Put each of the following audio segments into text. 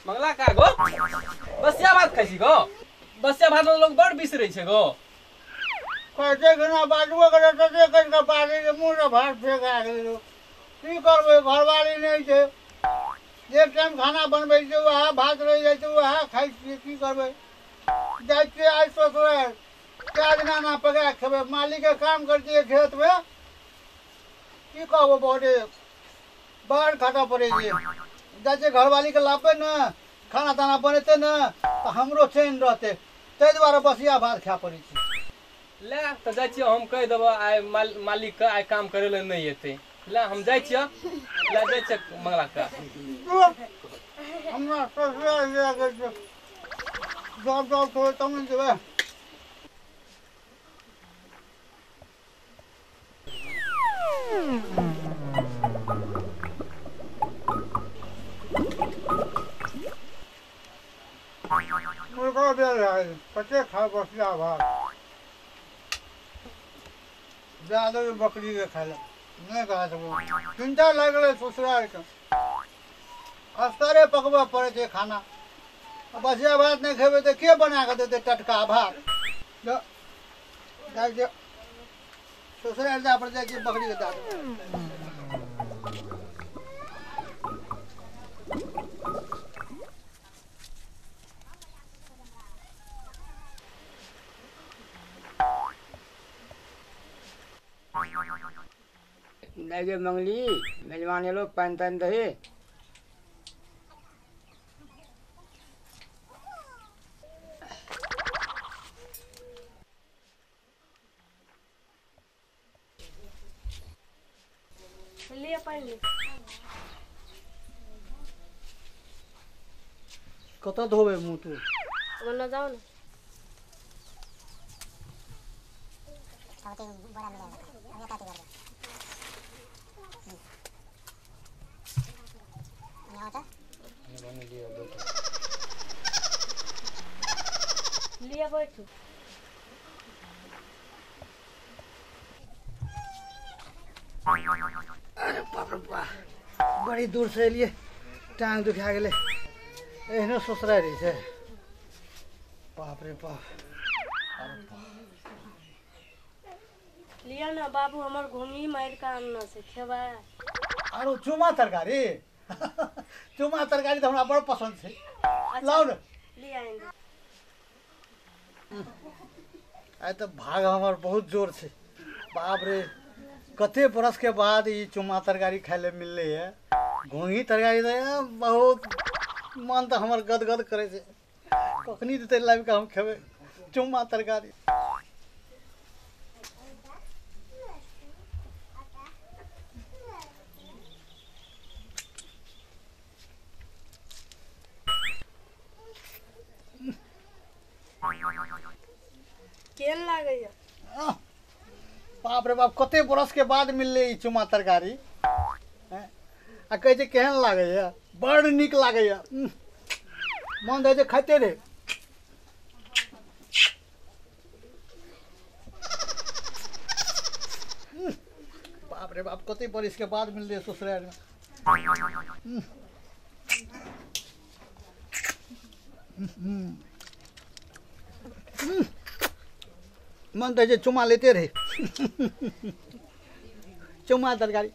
मंगला का गो बसिया भात खाइ छी गो? बसिया भात लोग बड़ बिसरै छै गो। कहते कि ना बाजबो करे तते कहि के बाजै जे मुँह से भात फेका गेल। की करबै, घरवाली नहि छै, एक टाइम खाना बनबै छै वएह भात रहि जाइ छै वएह खाइ छियै। की करबै, जाइ छियै आइ ससुरारि 4 दिना ना पका खेबै। मालिकके काम करै छियै खेतमे, की कहबो बड़े बड़ खटऽ पड़ै छै। जाइ छियै घरवालीके लाबबै ने, खाना ताना बनेतै ने तऽ हमरो चैन रहतै, ताहि दुआरे बसिया भात खाय पड़ै छै। ले तऽ जाइ छियै हम कहि देबऽ आइ मालिकके आइ काम करै लए नहि एतै। ले हम जाइ छियै, ले जाइ छियै मंगला का। हमरा ससुराल जाके छै, जब जब थोड़े तब ने जेबै। मुर्गा बेल है कते खाय बसिया भात, दए देबै बकरीके खाय लए, नहि खाय देबै। चिन्ता लागि गेलै ससुरालके, असगरे पकबऽ पड़ै छै खाना। बसिया भात नहि खेबै तऽ के बना कऽ देतै टटका भात? जाइ छियै ससुराल जाय पर जाइ छियै बकरीके दए देबै। नहीं गे मंगली, मेजबान एलो पानि तानि दही। लिअ पानि लिअ। कतऽ धोबै मुँह तू? ओन्ने जाउ ने। लिअ बैठू। अरे बाप रे बाप, बड़ी दूर से एलियै, टांग दुखा गेलै। एहनो ससुराल रहै छै, बाप रे बाप। लिअ ने बाबू, हमर घोंघी मारि कऽ आनने छै, खेबै? आरो चूमा तरकारी, चूमा तरकारी तऽ हमरा बड़ पसन्द छै, लाउ ने। लिअ आनि। आइ तऽ भाग हमर बहुत जोर छै। बाप रे, कते बरस के बाद ई चूमा तरकारी खाय लए मिललै है। घोंघी तरकारी तऽ बहुत मन तऽ हमर गदगद करै छै, कखनी देतै लाबि कऽ हम खेबै चूमा तरकारी। केहन लागैया? बाप रे बाप, कते बरस के बाद मिललै ई चूमा तरकारी। आ कहै छै केहन लागैया? बड़ नीक लागैया, मन होइ छै खाइते रहे। बाप रे बाप, कते बरिस के बाद मिललै ससुराल में। मन तऽ छै चुमा लेते रहे, चुमा तरकारी।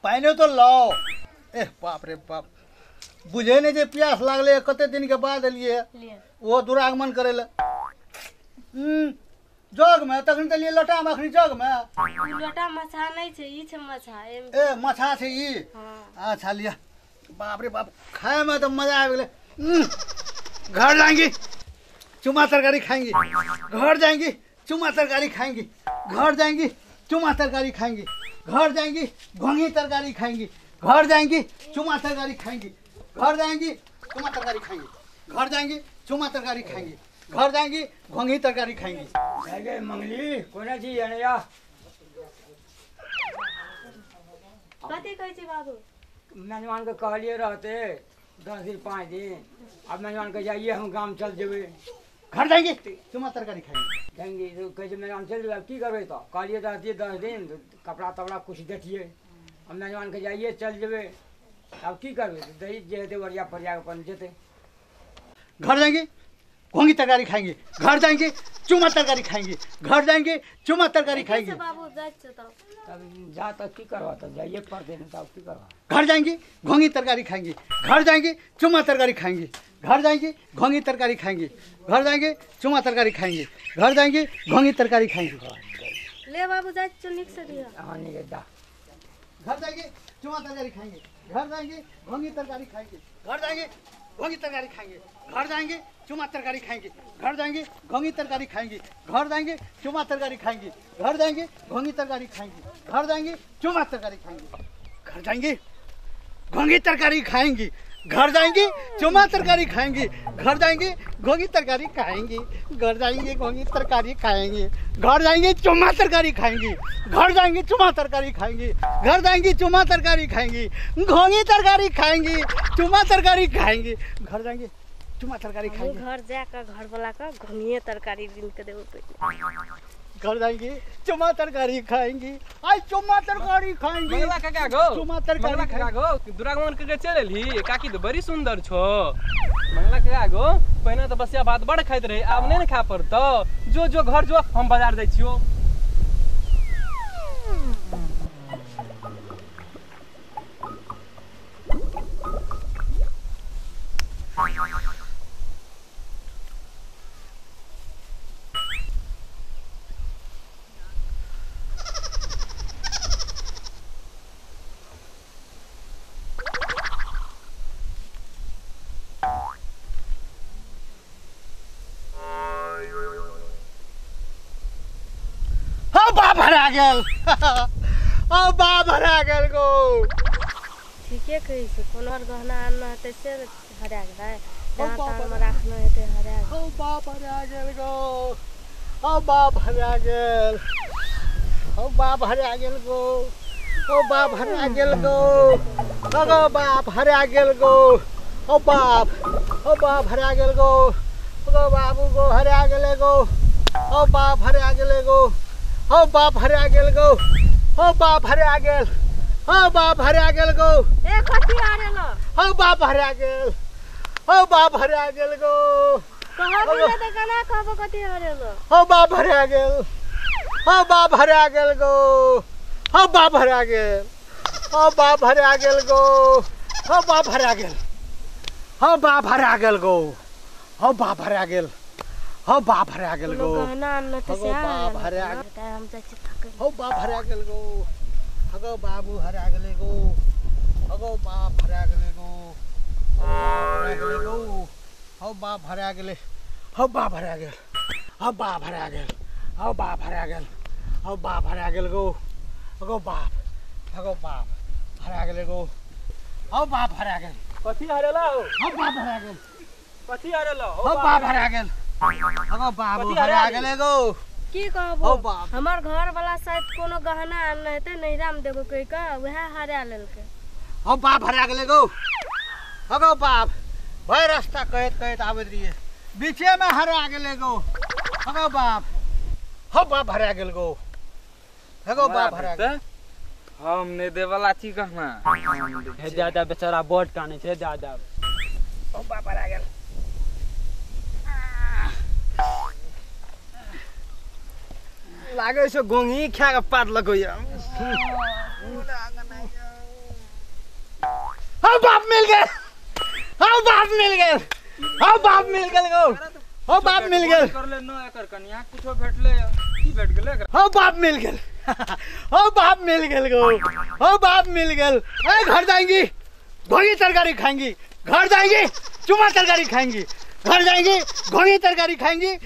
पानिओ तो लाओ। एह बाप रे बाप, बुझे नहीं जे प्यास लागले, कते दिन के बाद एलियै वो दुरागमन करे ले। जग में तखन तऽ लिए लोटा में, अखनी जग में लोटा मछा नहीं छै, ई छै मछा। ए मछा छै ई? हाँ। अच्छा लिया। बाप रे बाप, खाए में तो मजा आबि गेलै। घर जाएंगी चूमा तरकारी खाएंगी, घर जाएंगी चूमा तरकारी खाएंगी, घर जाएंगी चूमा तरकारी खाएंगी, घर जाएंगी घोंघी तरकारी खाएंगी, घर जाएंगी चूमा तरकारी खाएंगी, घर जाएंगी चूमा तरकारी खाएंगी, घर जाएंगी चूमा तरकारी खाएंगी, घर जाएंगी घोंघी तरकारी खाएंगी। मंगली कोना छी अनया? कहै छी बाबू? मेजबान के कहलिए रहते 10 दिन 5 दिन, अब मेजबान के जाइए हम गाम चल जेबै। घर जाएंगे चुमा तरकारी खाएंगे। जाएंगे तो कहै छै मेजबान चल जेबै, अब की करबै? तऽ कहलिए रहतियै 10 दिन कपड़ा तपड़ा कुछ देतियै, अब मेजबान के जाइए चल जेबै, अब की करबै? दही जे हेतै ओरिया फरिया अपन जेतै। घर जाएंगे घोंगी तरकारी खाएंगे, घर जाएंगे चूमा तरकारी खाएंगे, घर जाएंगे चूमा तरकारी खाएंगे। बाबू जाइ छियै तब जा तऽ की करबा, तब जाइए पड़तै ने, तब की करबा? घर जाएंगे घोंगी तरकारी खाएंगे, घर जाएंगे चूमा तरकारी खाएंगे, घर जाएंगे घोंगी तरकारी खाएंगे, घर जाएंगे चूमा तरकारी खाएंगे, घर जाएंगे घोंगी तरकारी खाएंगे। ले बाबू जाइ छियौ, नीक से दिह। हाँ नीक जा। घर जाएंगे चूमा तरकारी खाएंगे, घर जाएंगे घोंगी तरकारी खाएंगे, घर जाएंगे घोंगी तरकारी खाएंगे, घर जाएंगे चूमा तरकारी खाएंगे, घर जाएंगे घोंगी तरकारी खाएंगे, घर जाएंगे चूमा तरकारी खाएंगे, घर जाएंगे घोंगी तरकारी खाएंगे, घर जाएंगे चूमा तरकारी खाएंगे, घर जाएंगे घोंगी तरकारी खाएंगे, घर जाएंगे चूमा तरकारी खाएंगे, घर जाएंगे घोंगी तरकारी खाएंगे, घर जाएंगे घोंगी तरकारी खाएंगे, घर जाएंगे चूमा तरकारी खाएंगे, घर जाएंगे चूमा तरकारी खाएंगे, घर जाएंगे चूमा तरकारी खाएंगे, घोंगी तरकारी खाएंगे, चूमा तरकारी खाएंगे, घर जाएंगे चूमा तरकारी खाएंगे। घर जाकर घर वाला का घोंगिए तरकारी दिन के देबो। घर जाएंगे चूमा तरकारी खाएंगे, आई चूमा तरकारी खाएंगे। मंगला काका गो, चूमा तरकारी मंगला काका गो, दुरागमन के चल एलही? काकी तो बड़ी सुंदर छो। मंगला काका गो, पहिने तऽ बसिया भात बड़ खाइत रहे, आब नहि ने खा पड़तौ। जो जो घर जो, हम बाजार जाइ छियौ। बाप हरा गेल, ओ बाप हरा गेल गो। ठीके कहै छै, कोनो आर गहना आनना हेतै से हरा गेलै, दाँत आरमे राखना हेतै हरा गेल। ओ बाप हरा गेल गो, ओ बाप हरा गेल, ओ बाप हरा गेल गो, ओ बाप हरा गेल गो, ओ बाप हरा गेल गो, ओ बाप, ओ बाप हरा गेल गो, ओ बाबू गो हरा गेलै गो, ओ बाप हरा गेलै गो, ओ बाप हरा गेल गो, ओ बाप हरा गेल, ओ बाप हरा गेल गो। ए कथी हरेलो? ओ बाप हरा गेल, ओ बाप हरा गेल गो। कहबो ने तऽ केना कहबो कथी हरेलो? ओ बाप हरा गेल, ओ बाप हरा गेल गो, ओ बाप हरा गेल, ओ बाप हरा गेल गो, ओ बाप हरा गेल, ओ बाप हरा गेल गो, ओ बाप हरा गेल, हो बाप हरा गेल गो, गहना आनना तऽ हो बाप हरा गेल, हम जाइ छी थकै। हो बाप हरा गेल गो, हगो बाबू हरा गेलै गो, हगो बाप हरा गेलै गो, हरा गेलै गो, हो बाप हरा गेलै, हो बाप हरा गेल, हो बाप हरा गेल, हो बाप हरा गेल, हो बाप हरा गेल गो, हगो बाप, हगो बाप हरा गेलै गो, हो बाप हरा गेल। कथी हरेला हो? हो बाप हरा गेल। कथी हरेला? हो बाप हरा गेल, हगो बाबू हरा गेलै गो। की कहबो, हमर घर वाला शायद कोनो गहना आनने हेतै नैहरा मे देबो कहि कऽ, वएह हरा लेलकै। हो बाप हरा गेलै गो, हगो बाप भरि रास्ता कहैत कहैत आबैत रहियै, बीचे मे हरा गेलै गो, हगो बाप, हो बाप हरा गेल गो, हगो बाप हरा गेल। हम नहि देवला छी गहना। हे दादा बेचारा बड़ कानै छै दादा। हो बाप हरा गेल। लागै छै गोंगी खा के पात लगैया। हो बाप मिल गेल, हो बाप मिल गेल, हो बाप मिल गेल गो, हो बाप मिल गेल। करले न एकर कनिया कुछो भेटले, की भेट गेलै? हो बाप मिल गेल, हो बाप मिल गेल गो, हो बाप मिल गेल। ए घर जाएंगी घोंगी तरकारी खाएंगी, घर जाएंगी चूमा तरकारी खाएंगी, घर जाएंगी घोंगी तरकारी खाएंगी।